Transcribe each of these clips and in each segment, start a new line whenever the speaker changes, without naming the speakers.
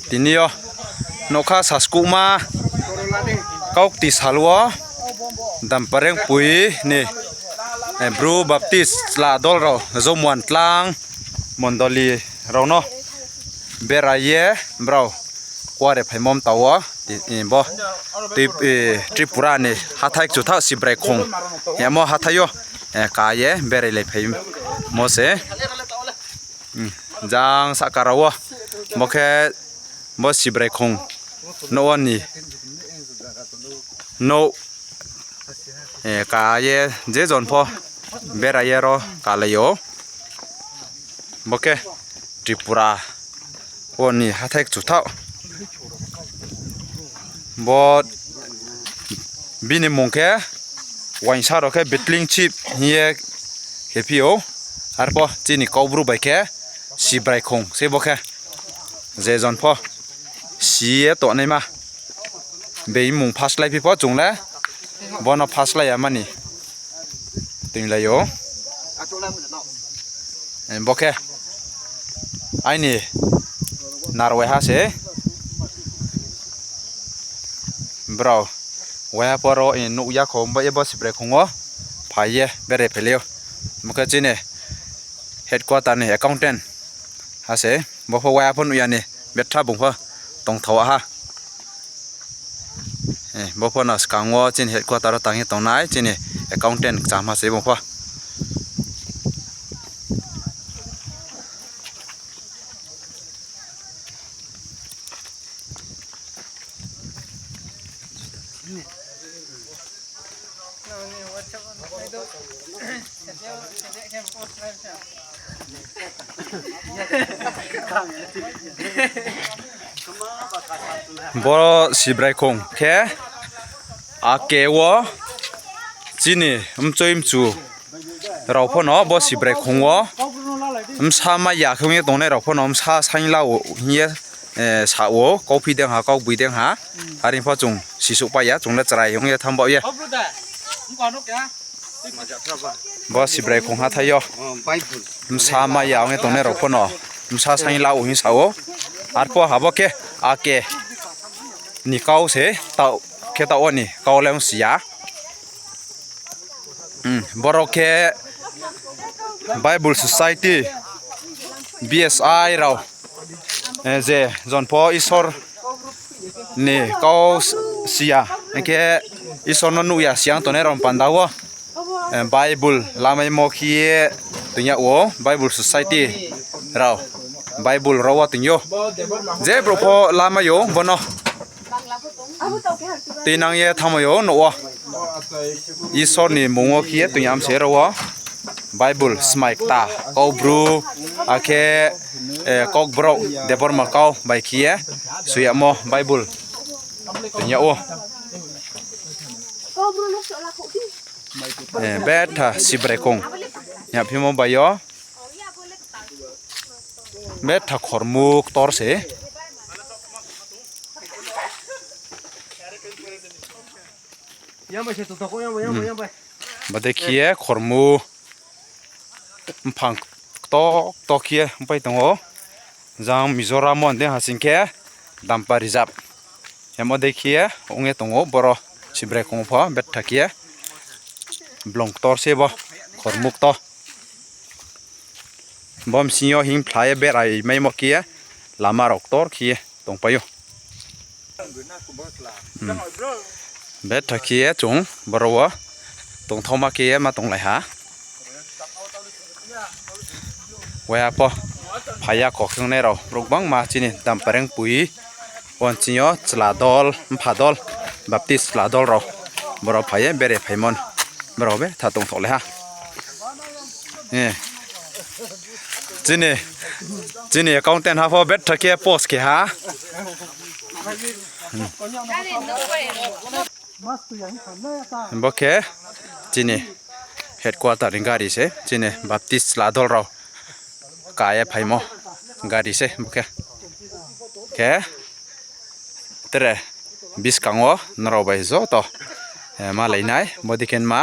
ตินิโอนกข้าสัสกุมาเกาติสฮัลวดัมปะเรงปุยนี่บรูบัพติสลาดอลเราจมวันตลางมอนดอลีเราเนาะเบรายเย่เรากว่าเดพมอมตาวติบ่ติทริปุรานี่ฮัทไทจุดท่าสิเบรคงเฮมอฮัทไทโยกายเย่เบรเลยพมโมเสจางสักการะวะโมแค่บ่สิเบรคงโนวันนี้โนกายเย่เจจอนพอเบรายเย่รอกาลโยโมแค่ทริปุราวันนี้ฮัทไทจุดท่าบอดบินมงแค่วันชาเราแค่บิดลิงชิปเฮียแค่พี่โออาร์ปอจีนี่กอบรูไปแค่สีไบรคงเสียบอกแค่เจจอนพอสีตัวไหนมาเบยมงพัสไลพี่พอจุงแล้วบอนอพัสไลอามันนี่ตึงเลยโยบอกแค่ไอ้นี่นารวยฮะเสบราวเวลาพอเรานุยาของใบบัวสิบเรคงวะพายเย่เบรเพลียวมันก็จีเนี่ยเฮดกว่าตาเนี่ย accountant ฮะเสบอกพอเวลาพอนุยานี่เบ็ดท่าบุ้งพอต้องทว่าฮะบอกพอน่ะสกังวะจีนเฮดกว่าตาเราตั้งที่ตรงไหนจีเนี่ย accountant จำฮะเสบุ้งพอบ่สิบไรคงแค่อาเกวะจีนี่จ่อยจูเราพ่อเนาะบ่สิบไรคงวะสามาอยากเขาเนี่ยตรงนี้เราพ่อเนาะสาสังเล่าเฮียสาวก็พี่เดียงหาก็บุยเดียงหาอะไรพ่อจงสิสุปายะจงละใจยงเฮียทำบ่เยบ่สิบไรคงหาทายสามาอยากเนี่ยตรงนี้เราพ่อเนาะสาสังเล่าเฮียสาวอาร์พ่อหาบ่แค่อาเกนี่เขาเสียเต่าแค่เต่าวันนี้เขาเลี้ยงเสียบริแค่ Bible Society BSI เราเจจอนพออิสอร์นี่เขาเสียแค่อิสอร์นั่นนุยาเสียงตัวนี้เราปันดาว Bible ลาไม่โมคีตัวเนี้ยโอ้ Bible Society เรา Bible เราว่าตัวเนี้ยเจบรูพอลาไม่โย่บนเนาะตีนังเย่ทำมาโยนวะอีสอนนี่มงวขี้ตัวยามเสียรัวไบเบิลสมัยตาเกาบรูอาเคกอกบรอกเดบอร์มาเกาใบขี้สุยามอไบเบิลตัวเนี้ยโอ้เบธาสิบเรคงเนี่ยพี่มอใบยอเบธาขอมุกตอร์เสบัดเคียขอมูพังโตเคียไปตรงโอจางมิโซรามอนเดหาสิงเคียดัมปาริจับยังบัดเคียองเอตรงโอบรอสิเบรคงพอเบ็ดทักเคียบลงตอร์เซบขอมุกตอบอมสิโยหิงพลายเบรไอไม่มอเคียลามารอกตอร์เคียตรงไปอยู่เบ็ดทักเคียจงบรัวตรงทอมาเคียมาตรงไหนฮะเว้ยปอพายาขอเครื่องในเรารูปบังมาจีนี่ดำเปรงปุ๋ยวันจีโยสลาดอลผาดอลบัพติสลาดอลเราบรัวพายเบรพายมอนบรัวเบถ้าตรงถอดเลยฮะนี่จีนี่กองเต้นฮะพอเบ็ดทักเคียโพสเคียฮะบอกแค่จีนี่เฮดกว่าตัดการีเสจีนี่บัพติสลาดอลเรากายไผ่หมอการีเสบอกแค่เตะบิสกังวะนรบไปโซต่อมาเลยนายบดีเข็นมา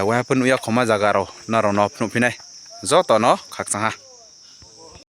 วันพุ่นอุยขมาจากเรานารอนอพนุพินัยโซต่อเนาะขักสังหา